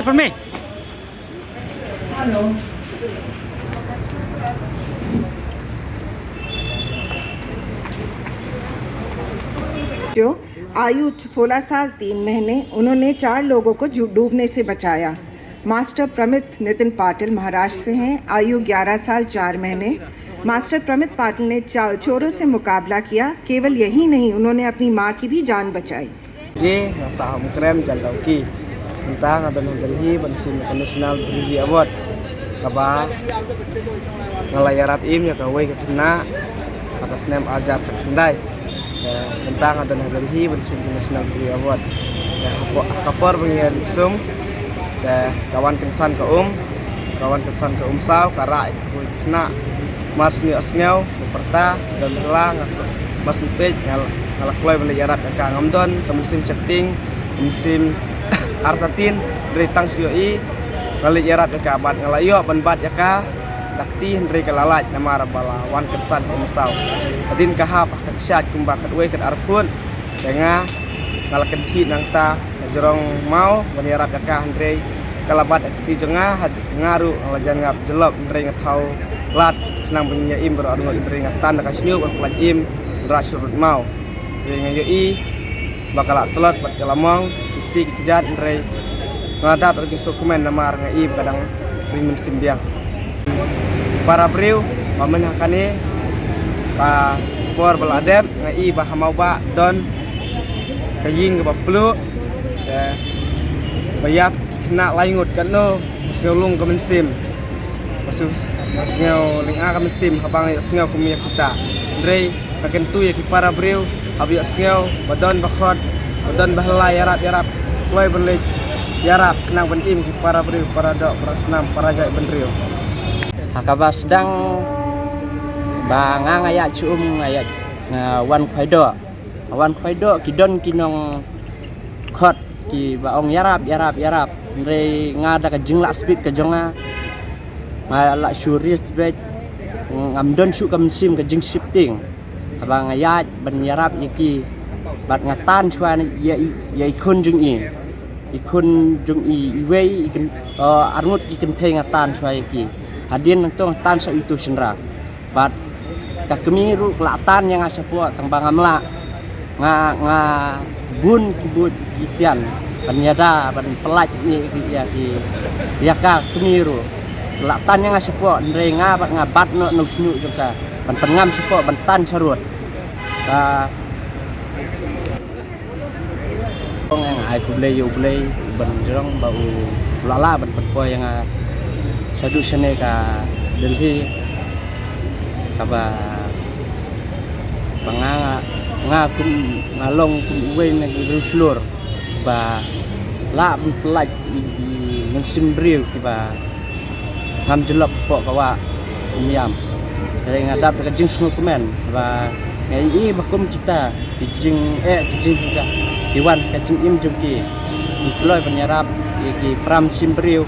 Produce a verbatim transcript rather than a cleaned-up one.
For me. जो आयु सोलह साल तीन महीने, उन्होंने चार लोगों को जु- डूबने से बचाया। मास्टर प्रमित नितिन पाटिल महाराष्ट्र से हैं, आयु ग्यारह साल चार महीने। मास्टर प्रमित पाटिल ने चा- चोरों से मुकाबला किया। केवल यही नहीं, उन्होंने अपनी मां की भी जान बचाई। Je nga sah ha Umkrem jan Dawki. Mynta nga don ha Delhi ban shim ïa ka National Bravery Award, kaba nga la ïarap im ïa kawei ka khynnah ha ka snem arhajar khyndai. Eh, mynta nga don ha Delhi ban shim ka National Bravery Award. Eh, ha ka por ba ngi ïa leit sum, eh, ka wan kynsan ka um, ka wan kynsan ka um saw, ka rah ïa kawei ka khynnah. Mar shu ïohsngew ba pyrta, don la nga, mar shu peit nga, nga la kloi ban leit ïarap ïa ka. Ngam don ka mynsiem sheptieng, ka mynsiem artatien, hynrei tang shu ïohi nga leit ïarap ïa ka bad nga la ïoh ban bat ïa ka da kti, hynrei ka la lait namar ba la wan kynsan ka um saw. Hadien ka hap ha ka kshaid kumba khatwei khatar phut, te nga, nga la kynthih nangta ka jrong maw ban ïarap ïa ka, hynrei ka la bat ïa ka kti jong nga. Nga ruh nga la jan ngap jyllop, hynrei nga thaw lad khnang ban ïa im baroh arngut, hynrei nga tan da ka shñiuh ban pyllait im, nga rah sharud maw. Hynrei nga ïohi ba ka la tlot bad ka la mong, ki kti ki kjat, hynrei nga la dap da ka jingsngewkmen namar nga i ba ka dang ring mynsiem biang. Para briew, ba mynta kane ka por ba la dep, nga i ba ha Mawbah don ka ïing kaba pluh, te ba ïap ki khynnah lai ngut, katno ba sngew lung ka mynsiem, ba sngew, ba sngew lynga ka mynsiem haba nga ïohsngew kum ïa kita. Hynrei nga kyntu ïa ki para briew haba ïohsngew ba don ba khot, ba don ba hla, ïarap, ïarap, kloi ban leit ïarap khnang ban im ki para briew, para doh, para snam, para jaitbynriew. Ha kaba sdang ba nga, nga ïaid sha um, nga ïaid, nga wan khwai doh. Nga wan khwai doh, ki don ki nongkhot kiba ong ïarap, ïarap, ïarap. Hynrei nga da ka jinglah speed ka jong nga, nga lah shu riah speed, ngam don shuh ka mynsiem ka jingsheptieng. Haba nga ïaid ban ïarap ïa ki, bad nga tan shuwa ïa, ïa i khun jong i, i khun jong i iwei, i kyn-, eh, arngut ki kynthei nga tan shuwa ïa ki. Hadien nangto nga tan sa ïa uto u shynrang. Bad ka kmie ruh ka la tan ïa nga shapoh, tang ba ngam lah, nga, nga bun ki buit ki sian ban ïada ban pyllait ïa ki, ïa ki, ïa ka kmie ruh. Ka la tan ïa nga shapoh, hynrei nga bad nga bat noh na u shñiuh jong ka ban pynngam shapoh ban tan sharud. Ka Ong, nga ai khublei ïa U Blei uban jrong ba u la lah ban pynpoi ïa nga shaduh shane ka Delhi, kaba, ba nga, nga, nga kum, nga long kum uwei na ki briew shlur ba lah ban pyllait ïa ki mynsiem briew kiba ngam jyllop hapoh ka wah Umiam. Hynrei nga dap da ka jingsngewkmen ba nga ïohi ba kum kita ki jingeh, ki jingjynjar, ki wan ha ka jingim jong ki, ki kloi ban ïarap ïa ki para mynsiem briew,